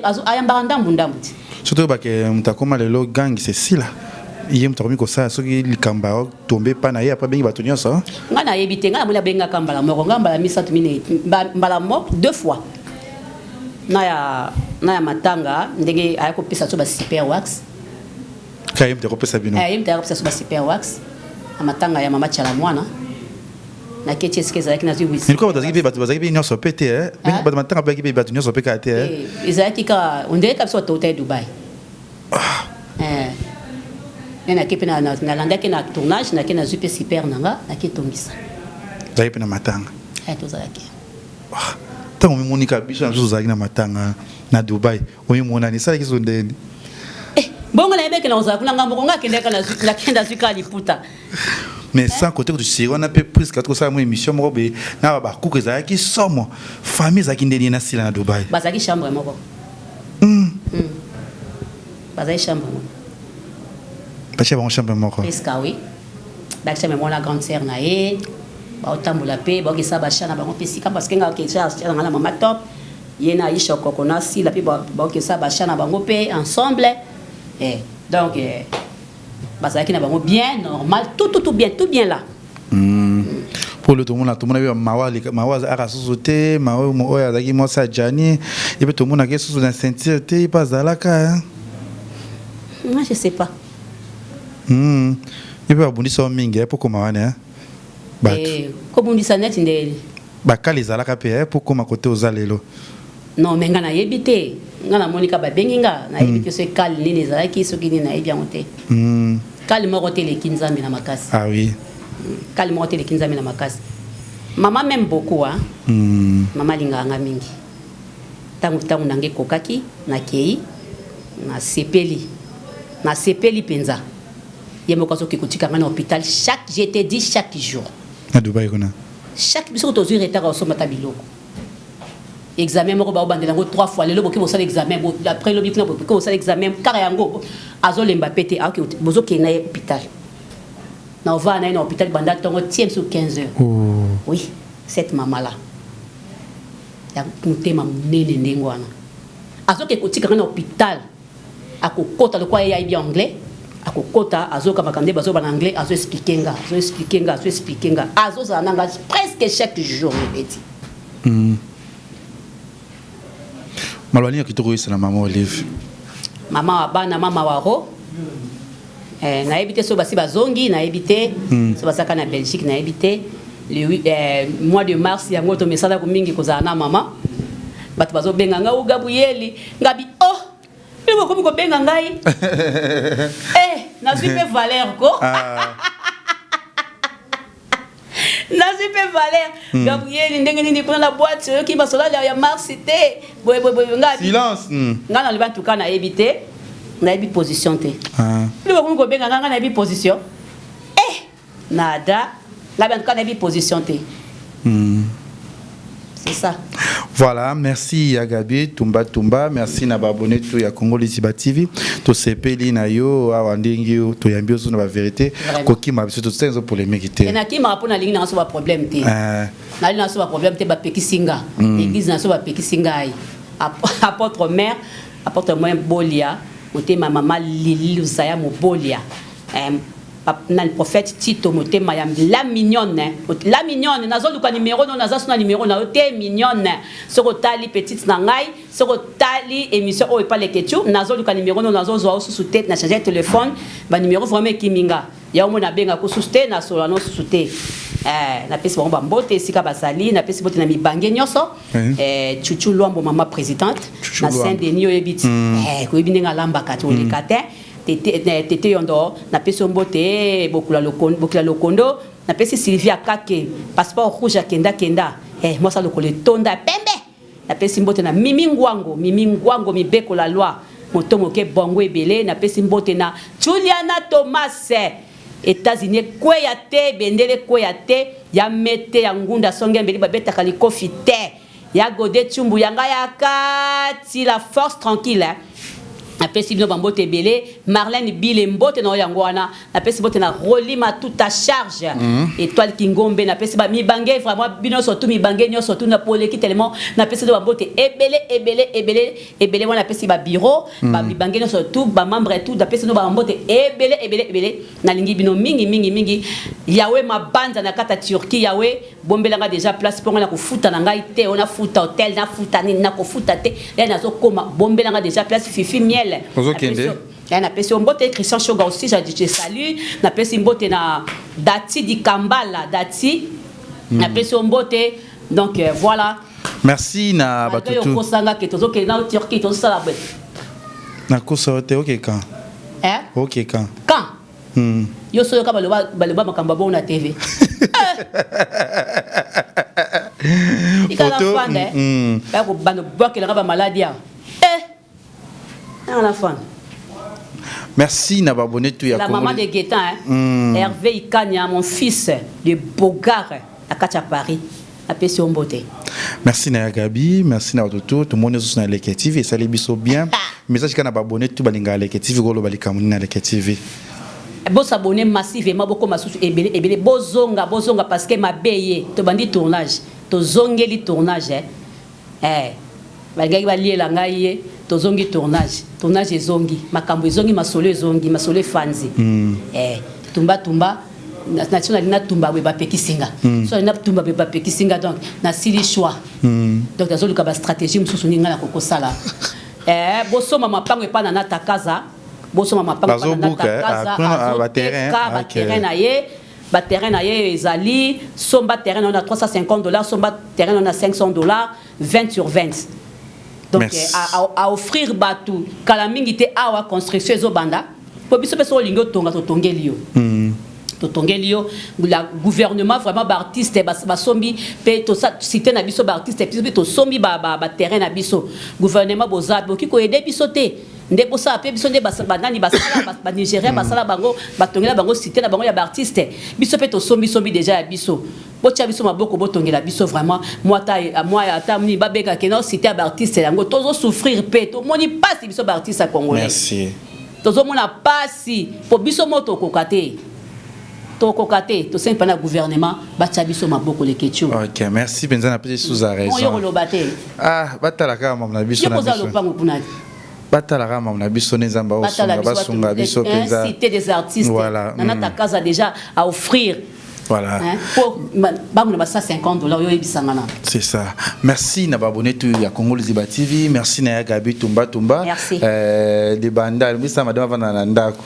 Azo ayambaka ndambu ndambu ti. Surtout bake moto akoma lelo gang c'est sila. Ye moto akomi kosala soki likambo atombe pa na ye après abengi bato nyonso. Nga nayebi te, nga namoni abengaka mbala moko, nga mbala misato minei, mbala moko deux fois. Na ya na ya matanga ndenge aya kopesa biso ba super wax. Ka ye moto akopesa bino. Eh, ye moto aya kopesa biso ba super wax na matanga ya mama Tshala Mwana. Naketi esika ezalaki nazwi whisky. Nilikuwa bato bazalaki mpe bato bazalaki mpe nyonso mpe te eh. Bato matanga bazalaki mpe bato nyonso mpe kaka te eh. Ezalaki kaka on dirait kaka biso bato touta Dubai. Eh. Nde nake mpe nalandaki na tournage nake nazwi mpe super na nga nake tongisa. Ozalaki mpe na matanga? Eh, tozalaki. Ntango omimoni kaka biso na biso tozalaki na matanga na Dubai, omimonani esalaki so ndeni? Eh, bongo nayebeke na kozala kuna nga moko nga akendaka nakenda azwi kaka liputa. Mais sans côté que tu wana pe prise kati kosala mo émission moko be na ba kuku ezalaki somo famille ezalaki ndeni na sila na Dubai. Bazalaki chambre moko. Bazalaki chambre moko. Batia bango chambre moko. Presque oui. Bazalaki chambre moko na grande sœur na ye. Baotambola pe baokesa ba chat na bango pe sika parce que nga okesa chat na nga na mama top. Ye na Aisha Okoko na Sila pe baokesa ba chat na bango pe ensemble. Eh, donc eh, bazalaki na bango bien normal tout tout tout bien tout bien là. Mpo lelo tomona tomona mpe mawa mawa aka susu te mawa oyo azalaki mwasi ya Gianni ye mpe tomonaka ye susu na ceinture te ye mpe azalaka. Moi je sais pas. Ye mpe babundisa yo mingi mpo koma wana bato. Kobundisa neti ndeni. Bakala ezalaka mpe mpo koma kote oza lelo. Non mais nga nayebi te nga namoni ka babengi nga nayebi te soki kale nini ezalaki soki nini nayebi yango te. Kale moko te eleki Nzambe na makasi. Ah oui. Kale moko te eleki Nzambe na makasi. Mama m'aime beaucoup hein. Mama alingaka nga mingi. Tango tango na nga ekokaki nakei nasepeli nasepeli penza. Ye moko azoki kotika nga na hôpital chaque je te dis chaque jour. Na Dubaï kuna. Chaque biso tozwi retard osomba ta biloko. Examen moko baobandela yango 3 fois lelo boke bosala examen après lobi kuna boke bosala examen kaka yango azolemba pe te bozokende na ye hôpital. Na ovaa na ye na hôpital banda ntongo tie mosusu 15 heures. Oh. Oui, cette mama là ya motema monene ndenge wana azoke kotika ngai na hôpital, akokota lokola ye ayebi anglais, akokota, azoyoka makambo nde bazoba na anglais, azoexpliquer nga, azoexpliquer nga, azoexpliquer nga, azozala na nga presque chaque jour mibeti. Maloba nini ya kitoko oyesa na mama Olive? Mama wa bana, mama waro, nayebi te so basi bazongi, nayebi te so bazalaka na Belgique, nayebi te. Le mois de mars yango tomesalako mingi kozala na mama. Bato bazobenga nga uga buyeli ngabi, oh, bino bokomi kobenga ngai, nazwi mpe valeur ko. Nazwi mpe valeur. Gabrieli, ndenge nini kuna na boîte? Oyoki masolo ya mars te? Boye boye boye nga Silence. Ngai nalobi, en tout cas nayebi te, nayebi position te. Bino bokomi kobenga ngai, ngai nayebi position, nada ngai, en tout cas nayebi position te. C'est ça. Voilà, merci ya Gabi Tumba Tumba, merci na ba abonné tout ya Congo Liziba TV. Tosepeli na yo awa ndenge toyambi yo na ba vérité. Vraiment. Kokima biso tosenzo polémique te. Nakimaka mpo nalingi nanga so baproblème te. Nalingi nanga so baproblème te. Bapekisi nga église na so, bapekisi ngai. Apôtre mère, apôtre mère Bolia motema, mama Lili Luzaya Mobolia, nani, prophète Tito motema ya la mignonne, la mignonne, nazoluka numéro no, naza so na numéro na yo te, mignonne. Soki otali petite na ngai, soki otali émission oyo epa Leketu, nazoluka numéro no, nazozwa yo susu te. Na change téléphone, banuméro vraiment ekimi nga. Yango mo nabengaka susu te, nasolola no susu te. Napesi bango bambote esika bazali, napesi mbote na mibange nyonso. Chuchu Lwambo, mama présidente Chuchu na Lwambo. Saint Denis, oyebi ti koyebi ndenge alambaka ti oleka te. Tete Yondo, napesi yo mbote. Bokula Lokondo, Bokila Lokondo, napesi Sylvia Kake, passeport rouge, akendakenda, mwasi lokolo etonda pembe. Napesi mbote na Mimi Ngwango, Mimi Ngwango, mibeko la loi, moto moke bongo ebele. Napesi mbote na Juliana Thomas, États-Unis ekweya te, bendele ekweya te, ya mete ya ngunda songe mbeli babetaka likofi te, ya Gode Tsumbu yanga ya kati, la force tranquille, eh. Napesi bino bambote ebele. Marlène Bile, mbote na oyo yango wana. Napesi mbote na Roli Matuta Charge, Étoile Kingombe. Napesi bamibange vraiment, bino nyonso tu, mibange nyonso tu na poleki tellement. Napesi bino bambote ebele ebele ebele ebele wana. Napesi babureau, bamibange nyonso tu, bamembre tu, napesi bino bambote ebele ebele ebele. Nalingi bino mingi mingi mingi. Yawe Mabanza na kati ya Turquie, Yawe bombelanga déjà place mpo ngai nakofuta na ngai te. Oyo nafuta hotel, nafuta nini, nakofuta te. Ya nazokoma, bombelanga déjà place. Fifi Miel. Ozokende? Ya napesi yo mbote. Christian Shoga aussi, je salue. Napesi mbote na Dati Dikambala, Dati, napesi yo mbote. Donc voilà. Merci na bato Malgré tu. okosanga ke tozokende na Turquie, tozosala boye. Nakosa yo te, okeka. Eh? Okeka. Quand yo so yoka baloba, baloba makambo ya bongo na TV. Tikala. Photo, Fanda baya kobanda bwakelanga bamaladi awa, nanga na fanda. Merci na baabonné tout ya La Congo. maman de Guettin, hein? Hervé Ikania, mon fils de Bogart à kati ya Paris, apesi yo mbote. Merci na ya Gabi, merci na bato tu. Tomoni osusu na Leke TV, esali biso bien. Message kaka na baabonné tu balingaka Leke TV, koloba likambo nini na Leke TV? Bosabonner massivement, bokoma susu ebele ebele, bozonga, bozonga, parce que mabe ye tobandi tournage, tozongeli tournage, eh. Balingaki baliela ngai ye, tozongi tournage, tournage ezongi, makambo ezongi, masolo ezongi, masolo efanzi. Tumba tumba na so nalingi natumba boye, bapekisi nga. So nalingi natumba boye, bapekisi nga. Donc nasili choix. Donc nazoluka bastratégie mosusu nini ngai nakokosala. Bosomba mapango epai na Natakaza, bosomba mapango epai na Bazobuka, Natakaza. ah, baterrain, Azoteka baterrain na ye, baterrain na ye ezali. Somba terrain na yo na 350 dollars, somba terrain na yo na 500 dollars, 20 sur 20. Donc Merci. à offrir bato kala mingi te. Awa construction ezobanda po biso mpe soki olingi otonga, totongeli yo. Totongeli yo. La gouvernement vraiment, baartiste basombi mpe cité na biso, baartiste biso mpe tosombi baterrain na biso. Gouvernement boza boki koaider biso te nde bosala mpe biso nde banani basala, banigérien basala bango, batongela bango cité na bango ya baartiste. Biso mpe tosombisombi déjà ya biso. Botia biso maboko, botongela biso vraiment mwa ata mwa ata nini babengaka no cité ya baartiste yango. Tozosouffrir mpe tomoni mpasi, biso baartiste ya congolais. Merci. Tozomona pasi mpo biso mo tokoka te. Tokoka te, tosengi mpa na gouvernement batya biso maboko leketio. Ok, merci mpenza, napesi suza raison. Yo koloba te. Ah, batala kaka mamu na biso. Yo koza lopango kuna te. Batala kaka mamu na biso nde Nzambe aosunga, basunga biso mpenza. Cité des artistes. Voilà. Nana Takaza déjà à offrir. Voilà. Hein? Po bango na ba 150 dollars yo yebisanga na. C'est ça. Merci na ba abonné tout ya Congo Liziba TV. Merci na ya Gabi Tumba Tumba. Merci. De Bandal, misa madame avanda na ndako.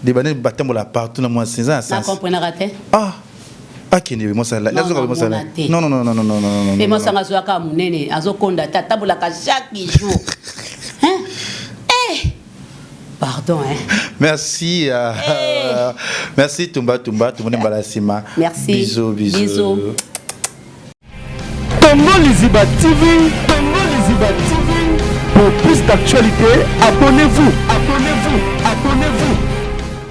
De Bandal batambola partout na mwasi eza na sens. Na comprenaka te. Ah. Akende mwasi ala. Nazoka mwasi ala. Non non non non non non non. Pe mwasi anga azwaka munene, azokonda te, atambolaka chaque jour. Hein? Eh! Pardon, hein. Merci. Hey. Merci Tumba Tumba, tout le monde Balasima. Merci. Bisous, bisous. Bisous. Congo Liziba TV, Congo Liziba TV. Pour plus d'actualités, abonnez-vous, abonnez-vous.